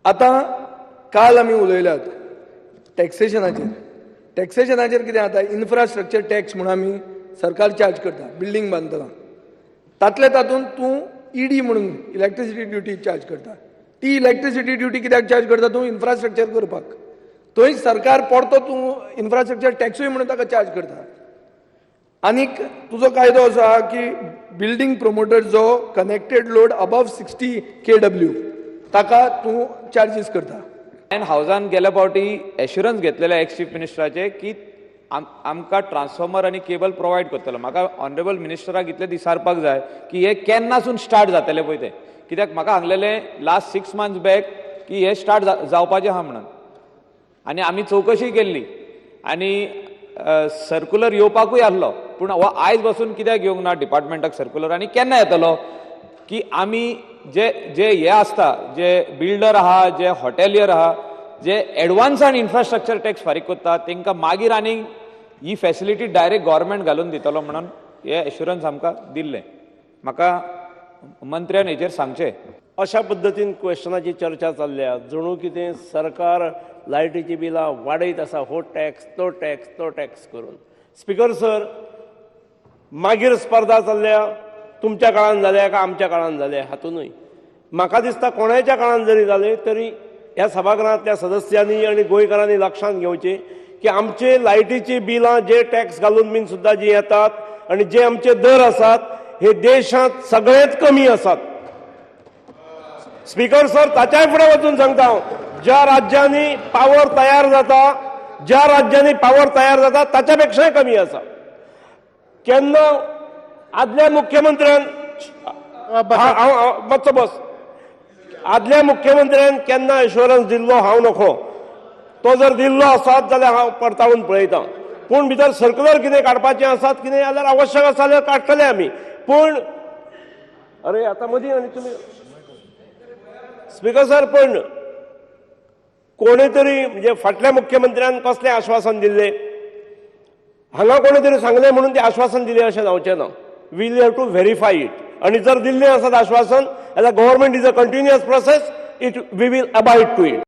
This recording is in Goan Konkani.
आतां काल आमी उलयल्यात टॅक्सेशनाचेर. टॅक्सेशनाचेर कितें जाता, इन्फ्रास्ट्रक्चर टॅक्स म्हूण आमी सरकार चार्ज करता बिल्डींग बांदतना. तातले तातूंत तूं ईडी म्हणून इलॅक्ट्रिसिटी ड्युटी चार्ज करता. ती इलॅक्ट्रिसिटी ड्युटी कित्याक चार्ज करता तूं? इन्फ्रास्ट्रक्चर करपाक. थंय सरकार परतो तूं इन्फ्रास्ट्रक्चर टॅक्सूय म्हणून ताका चार्ज करता. आनीक तुजो कायदो असो आहा की बिल्डींग प्रोमोटर जो connected load above 60 kW ताका तूं चार्जीस करता. हांवें हावजान गेल्या फावटी एश्युरन्स घेतलेले एक्स चीफ मिनिस्टराचे की आमकां ट्रान्सफॉर्मर आनी केबल प्रोवायड करतलो. म्हाका ऑनरेबल मिनिस्टराक इतलें विचारपाक जाय की हे केन्नासून स्टार्ट जातलें पळय तें, कित्याक म्हाका सांगलेलें लास्ट 6 मंथ्स बॅक की हे स्टार्ट जावपाचें आहा म्हणून आनी आमी चवकशी केल्ली आनी सर्कुलर येवपाकूय आसलो, पूण हो आयज बसून कित्याक येवंक ना डिपार्टमेंटाक सर्कुलर आनी केन्ना येतलो, की आमी जे जे हे आसता, जे बिल्डर आहा, जे हॉटेलियर आहा, जे एडवान्सान इन्फ्रास्ट्रक्चर टॅक्स फारीक करता, तांकां मागीर आनीक ही फॅसिलिटी डायरेक्ट गव्हर्मेंट घालून दितलो म्हणून हे एश्युरन्स आमकां दिल्लें. म्हाका मंत्र्यान हेचेर सांगचें. अशा पद्दतीन क्वेश्चनाची चर्चा चल्ल्या, जणू कितें सरकार लायटीची बिलां वाडयत आसा, हो टॅक्स, तो टॅक्स, तो टॅक्स करून. स्पिकर सर, मागीर स्पर्धा चल्ल्या, तुमच्या काळान जाल्या काय आमच्या काळान जाल्या. हातूनय म्हाका दिसता, कोणाच्या काळान जरी जालें तरी ह्या सभागृहांतल्या सदस्यांनी आनी गोंयकारांनी लक्षांत घेवचें की आमचे लायटीची बिलां जे टॅक्स घालून बीन सुद्दां जी येतात आनी जे आमचे दर आसात, हे देशांत सगळ्यांत कमी आसात. स्पीकर सर, ताच्याय फुडें वचून सांगता हांव, ज्या राज्यांनी पावर तयार जाता, ज्या राज्यांनी पावर तयार जाता, ताच्या पेक्षाय कमी आसा. केन्ना आदल्या मुख्यमंत्र्यान, हांव मातसो बस, आदल्या मुख्यमंत्र्यान केन्ना एश्युरन्स दिल्लो हांव नकळो. तो जर दिल्लो आसात जाल्यार हांव परतावून पळयता. पूण भितर सर्कुलर कितें काडपाचें आसात कितें जाल्यार, आवश्यक आसा जाल्यार काडटले आमी. पूण अरे, आतां मदीं आनी तुमी, स्पिकर सर, पण कोणी तरी म्हणजे फाटल्या मुख्यमंत्र्यान कसलें आश्वासन दिल्लें, हांगा कोणी तरी सांगलें म्हणून ते आश्वासन दिलें अशें जावचें ना. We'll have to verify it. आनी जर दिल्लें आसत आश्वासन जाल्यार government is a continuous process, it we will abide to it.